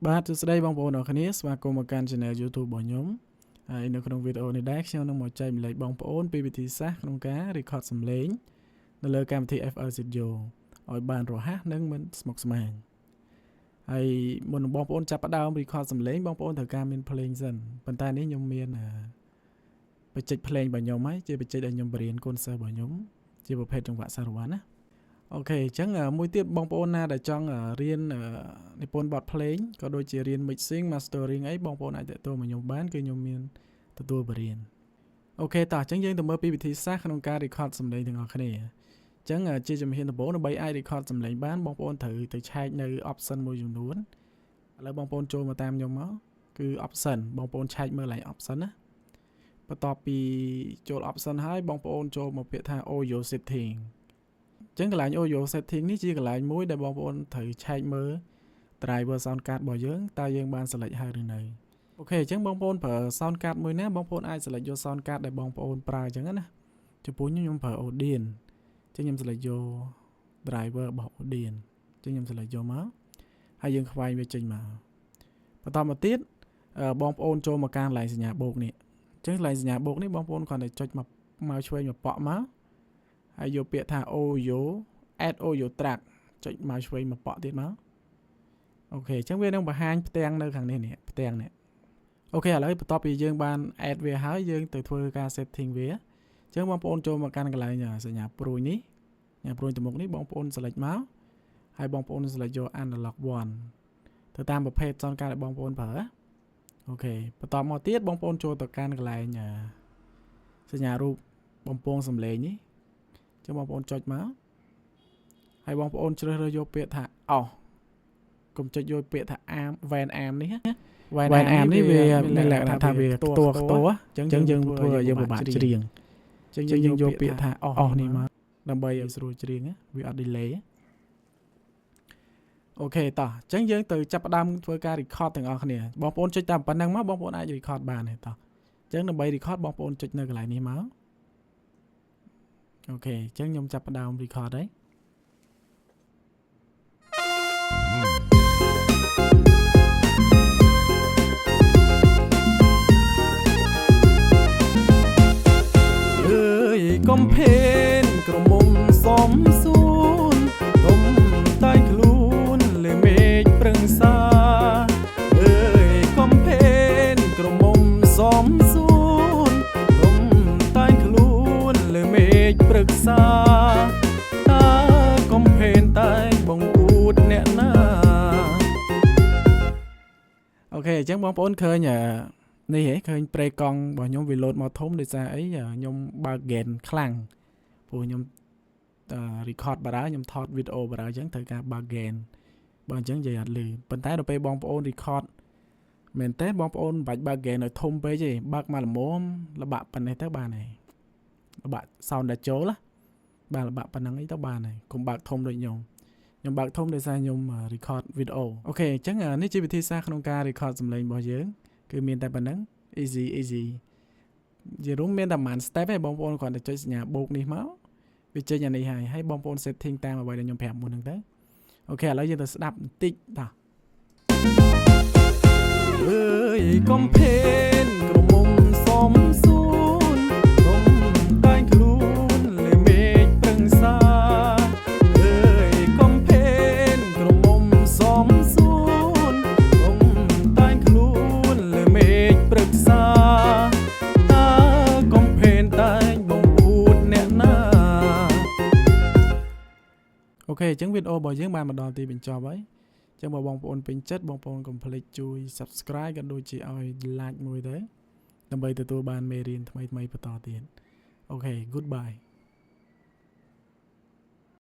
បាទសួស្តីបងប្អូនអរគ្នាស្វាគមន៍មកកាន់ Channel YouTube របស់ខ្ញុំហើយនៅក្នុងវីដេអូនេះដែរខ្ញុំនឹងមកចែកម្លែកបងប្អូនពីវិធីសាស្ត្រក្នុងការ record សំឡេងនៅលើកម្មវិធី FL Studio ឲ្យបានរហ័សនិងមិនស្មុគស្មាញហើយមុននឹងបងប្អូនចាប់ផ្ដើម record សំឡេងបងប្អូនត្រូវការមានភ្លេងសិនប៉ុន្តែនេះខ្ញុំមានបច្ចេកភ្លេងរបស់ខ្ញុំហើយជាបច្ចេកដែលខ្ញុំបរៀនកូនសិស្សរបស់ខ្ញុំជាប្រភេទចង្វាក់សារវ៉ាន់ណាOK អញ្ចឹងមួយទៀតបងប្អូនណាដែលចង់រៀននិពន្ធបទភ្លេងក៏ដូចជារៀន mixing mastering អីបងប្អូនអាចទាក់ទងមកខ្ញុំបានគឺខ្ញុំមានទទួលបរៀន OK តោះអញ្ចឹងយើងទៅមើលពីវិធីសាស្ត្រក្នុងការ record សំឡេងទាំងអស់គ្នាអញ្ចឹងជាជំហានដំបូងដើម្បីអាច record សំឡេងបានបងប្អូនត្រូវទៅឆែកនៅ option មួយចំនួនឥឡូវបងប្អូនចូលមកតាមខ្ញុំមកគឺ option បងប្អូនឆែកមើលឡើង option ណាបន្ទាប់ពីចូល option ហើយបងប្អូនចូលមកពាក្យថា audio setting ចឹងកន្លែង audio setting នេះជាកន្លែងមួយដែលបងប្អូនត្រូវឆែកមើល driver sound card របស់យើងតើយើងបាន select ហើយឬនៅOK អញ្ចឹងបងប្អូនប្រើ sound card មួយណាបងប្អូនអាច select យក sound card ដែលបងប្អូនប្រើអញ្ចឹងណាចំពោះខ្ញុំខ្ញុំប្រើ Audient អញ្ចឹងខ្ញុំ select យក driver របស់ Audient អញ្ចឹងខ្ញុំ select យកមកហើយយើងខ្វែងវាចេញមកបន្តមកទៀតបងប្អូនចូលមកកាន់កន្លែងសញ្ញាបូកនេះអញ្ចឹងកន្លែងសញ្ញាបូកនេះបងប្អូនគ្រាន់តែចុចមកមកឆ្វេងមកប៉ក់មកហើយយកពាក្យថា audio add audio track ចុចមកឆ្វេងមកប៉ក់ទៀតមក OK អញ្ចឹងវានឹងបង្ហាញផ្ទាំងនៅខាងនេះនេះផ្ទាំងនេះOK ឥឡូវបន្ទាប់ពីយើងបាន add វាហើយយើងទៅធ្វើការ setting វាអញ្ចឹងបងប្អូនចូលមកកាន់កន្លែងសញ្ញាព្រួយនេះសញ្ញាព្រួយទៅមុខនេះបងប្អូន select មកហើយបងប្អូន select យក analog 1ទៅតាមប្រភេទ sound card ដែលបងប្អូនប្រើOK បន្តមកទៀតបងប្អូនចូលទៅកាន់កន្លែងសញ្ញារូបបំពងសំឡេងនេះចឹងបងប្អូនចុចមកហើយបងប្អូនជ្រើសរើសយកពាក្យថា off កុំចុចយកពាក្យថា arm van arm នេះណា van arm នេះវាមានលក្ខណៈថាវាខ្ទាស់ខ្ទាស់អញ្ចឹងយើងធ្វើឲ្យយើងពិបាកច្រៀងអញ្ចឹងយើងយកពាក្យថា off នេះមកដើម្បីឲ្យស្រួលច្រៀងវាអត់ delay OK តោះអញ្ចឹងយើងទៅចាប់ផ្ដើមធ្វើការ record ទាំងអស់គ្នាបងប្អូនចុចតាមប៉ុណ្្នឹងមកបងប្អូនអាច record បានទេតោះអញ្ចឹងដើម្បី record បងប្អូនចុចនៅកន្លែងនេះមក OK អញ្ចឹងខ្ញុំចាប់ផ្ដើម record ហើយ អើយកំភេនក្រមុំសំសួនទុំតែខ្លួនលេមេឃប្រឹងសាអើយកំភេនក្រមុំសំសួនទុំតែខ្លួនលេមេឃព្រឹក្សាតើកំភេនតែបងអួតអ្នកណា OK អញ្ចឹងបងប្អូនឃើញនេះហ៎ឃើញប្រេកង់របស់ខ្ញុំវាលោតមកធំដោយសារអីខ្ញុំបើក gain ខ្លាំងព្រោះខ្ញុំ record បារ៉ាខ្ញុំថតវីដេអូបារ៉ាអញ្ចឹងត្រូវការបើក gain បើអញ្ចឹងនិយាយអត់ឮប៉ុន្តែដល់ពេលបងប្អូន record មែនតើបងប្អូនមិនបាច់បើក gain ឲ្យធំពេកទេបើកមកល្មមល្បាក់ប៉ុណ្ណេះទៅបានហើយល្បាក់ sound ដែលចូលណាបាទល្បាក់ប៉ុណ្ណឹងអីទៅបានហើយកុំបើកធំដូចខ្ញុំខ្ញុំបើកធំដោយសារខ្ញុំ record វីដេអូOK អញ្ចឹងនេះជាវិធីសាស្ត្រក្នុងការ record សំឡេងរបស់យើងគឺមានតែប៉ុណ្ណឹង easy easy ជារួមមានតែប្រហែល step ទេបងប្អូនគ្រាន់តែចុចសញ្ញាបូកនេះមកវាចេញអានេះហើយហើយបងប្អូន setting តាមអ្វីដែលខ្ញុំប្រាប់មុនហ្នឹងទៅOK ឥឡូវយើងទៅស្ដាប់បន្តិចតោះ អើយកំភេនក្រមុំសំសួនទុំតែខ្លួនលេមេឃប្រឹងសាអើយកំភេនក្រមុំសំសួនទុំតែខ្លួនលេមេឃព្រឹក្សាតើកំភេនតែបងអួតអ្នកណា OK អញ្ចឹងវីដេអូរបស់យើងបានមកដល់ទីបញ្ចប់ហើយអញ្ចឹងបើបងប្អូនពេញចិត្តបងប្អូនកុំភ្លេចជួយ Subscribe ក៏ដូចជាឲ្យ like មួយទៅដើម្បីទទួលបានមេរៀនថ្មីៗបន្តទៀត OK, goodbye.